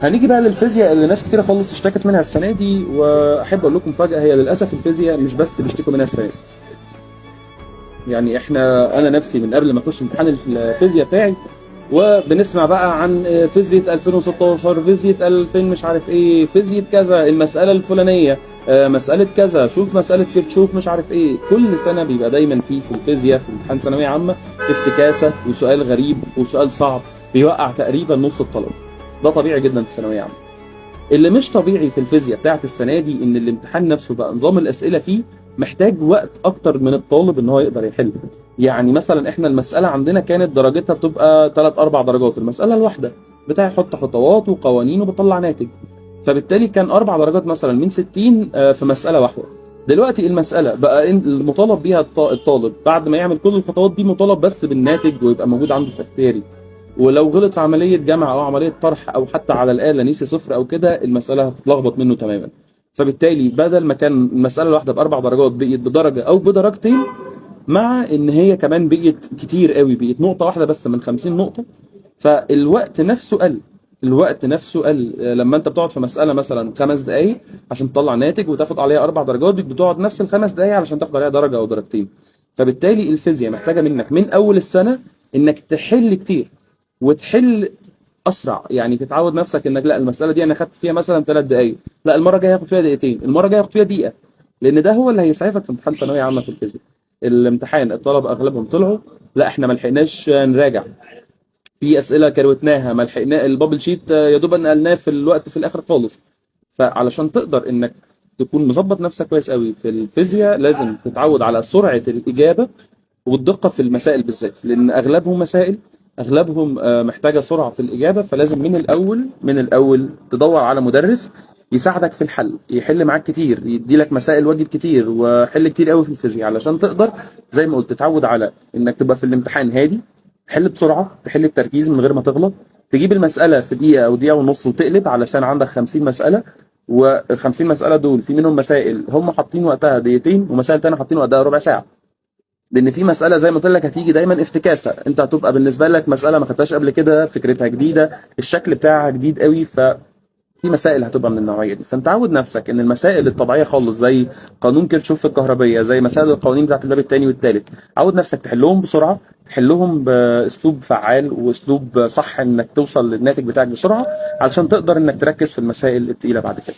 هنيجي بقى للفيزياء اللي ناس كتيرة خالص اشتكت منها السنة دي، واحب اقول لكم مفاجاة، هي للاسف الفيزياء مش بس بيشتكوا منها السنة دي. يعني انا نفسي من قبل ما اخش امتحان الفيزياء بتاعي وبنسمع بقى عن فيزياء 2016، فيزياء 2000 مش عارف ايه، فيزياء كذا، المسألة الفلانية، مسألة كذا، شوف مسألة كيرتشوف مش عارف ايه. كل سنة بيبقى دايما في الفيزياء في امتحان ثانوية عامة افتكاسة وسؤال غريب وسؤال صعب بيوقع تقريبا نص الطلبة. ده طبيعي جدا في ثانوية عامة. اللي مش طبيعي في الفيزياء بتاعت السنة دي ان الامتحان نفسه بقى نظام الأسئلة فيه محتاج وقت اكتر من الطالب ان هو يقدر يحل. يعني مثلا احنا المسألة عندنا كانت درجتها بتبقى 3 4 درجات المسألة الواحدة، بتاع يحط خطوات وقوانين وبتطلع ناتج، فبالتالي كان 4 درجات مثلا من 60 في مسألة واحدة. دلوقتي المسألة بقى المطالب بيها الطالب بعد ما يعمل كل الخطوات دي مطالب بس بالناتج ويبقى موجود عنده في اختياري، ولو غلط في عملية جمع أو عملية طرح أو حتى على الآلة نسي صفر أو كده المسألة هتتلخبط منه تماما. فبالتالي بدل ما كان المسألة الواحدة ب4 درجات بقيت بدرجة أو بدرجتين، مع إن هي كمان بقيت كتير قوي، بقيت نقطة واحدة بس من 50 نقطة. فالوقت نفسه قل، الوقت نفسه قل. لما انت بتقعد في مسألة مثلا 5 دقايق عشان تطلع ناتج وتاخد عليها 4 درجات، بتقعد نفس ال5 دقايق علشان تاخد عليها درجة أو درجتين. فبالتالي الفيزياء محتاجة منك من أول السنة إنك تحل كتير وتحل اسرع، يعني تتعود نفسك انك لا المسالة دي انا خدت فيها مثلا 3 دقائق، لا المرة الجاية هاخد فيها دقيقتين، المرة الجاية هاخد فيها دقيقة، لان ده هو اللي هيسعفك في امتحان ثانوية عامة في الفيزياء. الامتحان الطلبة اغلبهم طلعوا لا احنا ما لحقناش نراجع، في اسئلة كروتناها، ما لحقنا ال bubble sheet يا دوب نقلناه في الوقت في الاخر خالص. فعلشان تقدر انك تكون مظبط نفسك كويس قوي في الفيزياء لازم تتعود على سرعة الاجابة والدقه في المسائل بالذات، لان اغلبهم مسائل، اغلبهم محتاجه سرعة في الاجابة. فلازم من الاول تدور على مدرس يساعدك في الحل، يحل معاك كتير، يدي لك مسائل واجب كتير وحل كتير قوي في الفيزياء، علشان تقدر زي ما قلت تتعود على انك تبقى في الامتحان هادي، تحل بسرعة، تحل بتركيز من غير ما تغلط، تجيب المسالة في دقيقة او دقيقة ونص وتقلب، علشان عندك 50 مسالة، وال 50 مسالة دول في منهم مسائل هم حاطين وقتها دقيقتين ومسائل تانية حاطين وقتها ربع ساعة. لان في مسالة زي ما قلت لك هتيجي دايما افتكاسه، انت هتبقى بالنسبة لك مسالة ما خدتهاش قبل كده، فكرتها جديدة، الشكل بتاعها جديد قوي، ففي مسائل هتبقى من النوعية دي. فانت عود نفسك ان المسائل الطبيعية خالص زي قانون كيرشوف الكهربيه، زي مسائل القوانين بتاعت الباب الثاني والثالث، عود نفسك تحلهم بسرعة، تحلهم باسلوب فعال واسلوب صح انك توصل للناتج بتاعك بسرعة، علشان تقدر انك تركز في المسائل الثقيلة بعد كده.